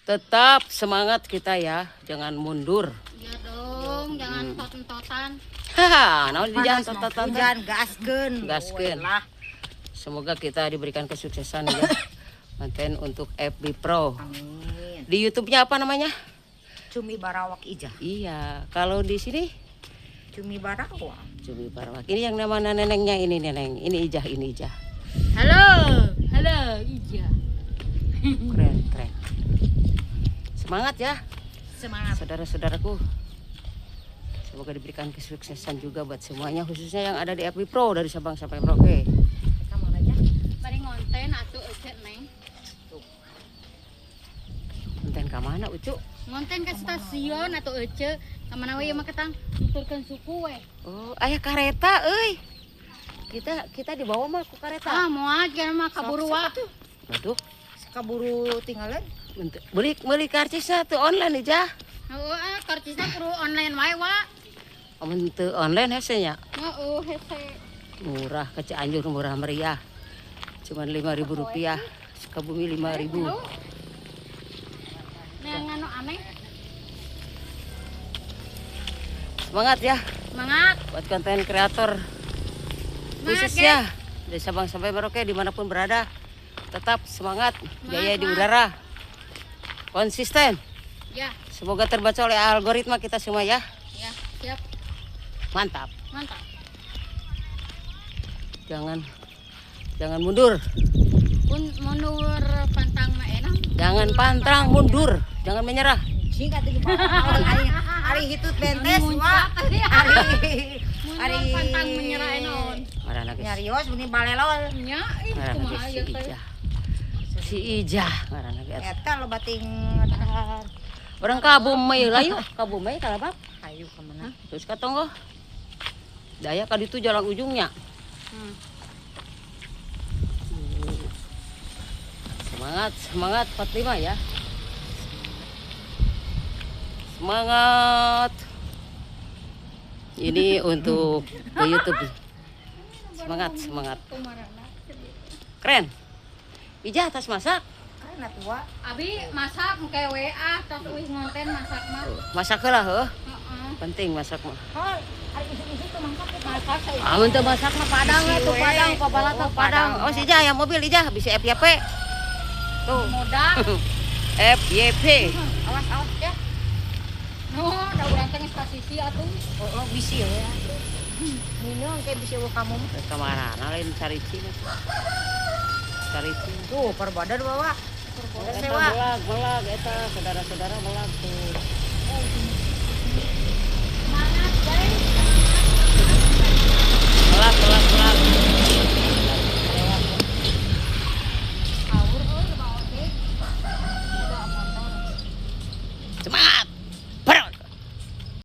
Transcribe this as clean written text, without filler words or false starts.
Tetap semangat kita ya, jangan mundur. Iya dong, jangan tot-totan. Haha, naon jangan tot-totan. Hujan gaskeun. Gaskeun. Semoga kita diberikan kesuksesan ya. Konten untuk FB Pro. Amin. Di YouTube-nya apa namanya? Cumi Barawak Ijah. Iya, kalau di sini Cumi Barawak. Cumi Barawak. Ini yang nama nenengnya ini neneng. Ini Ijah, ini Ijah. Halo, halo Ijah. Keren, keren. Semangat ya. Semangat. Saudara-saudaraku. Semoga diberikan kesuksesan juga buat semuanya, khususnya yang ada di FB Pro dari Sabang sampai Merauke. Kamu aja. Bari ngonten atuh Ece neng. Konten ka mana Ucu? Ngonten ke stasiun atau Ece, ka mana we mah ketang nuturkeun suku we. Oh, aya kareta euy. Kita dibawa mah ku kareta. Ah, moal jangan mah kaburu wa. Waduh, kaburu tinggalan. Beli karcisna tuh online aja. Heeh, ah, karcisna kudu online wae wa. Amun teu online hese nya. Heeh, hese. Murah ke Cianjur, murah meriah. Cuman 5.000 rupiah. Sukabumi 5.000. Nah, nganu aneh. Semangat ya. Semangat buat konten kreator. Khususnya dari Sabang sampai Merauke dimanapun berada. Tetap semangat, jaya di udara. Konsisten. Ya. Semoga terbaca oleh algoritma kita semua ya. Ya, siap. Mantap. Mantap. Jangan mundur. Mundur pantang mah enak. Jangan pantang mundur, jangan menyerah. Jika tadi ari hitut bentes wa. Ari pantang menyerah enon. Marana geus. Nyarios meni balelol. Nya ih kumaha ieu teh. Si Ijah ngaranna ge. Eta loba ting Urang ka Bumei lah yuk, ka Bumei kalabak. Hayu ka mana? Terus ka tonggoh. Daya ka ditu jalan ujungnya. Semangat, semangat 45 ya. Semangat. Ini untuk ke YouTube. Semangat, semangat. Keren. Ijah atas masak. Keren atuh wa. Abi masak engke WA tos uih ngonten masak mah. Masak heula heuh. Heeh. Penting masak mah. Hol, ari isuk-isuk tuh masak masak. Amun teu masak mah padang atuh padang, pabalatak padang. Oh si Ijah yang mobil Ijah bisa FYP. Tuh. Modal. FYP. Awas awas ya. No, da urang teh geus kasisi atuh. Oh, bisi we. Minum kayak bisi eueuh kamu mah. Ka marana lain carici. Carici. Tuh, perbadan bawa. Eta melag, melag eta saudara-saudara melag tuh.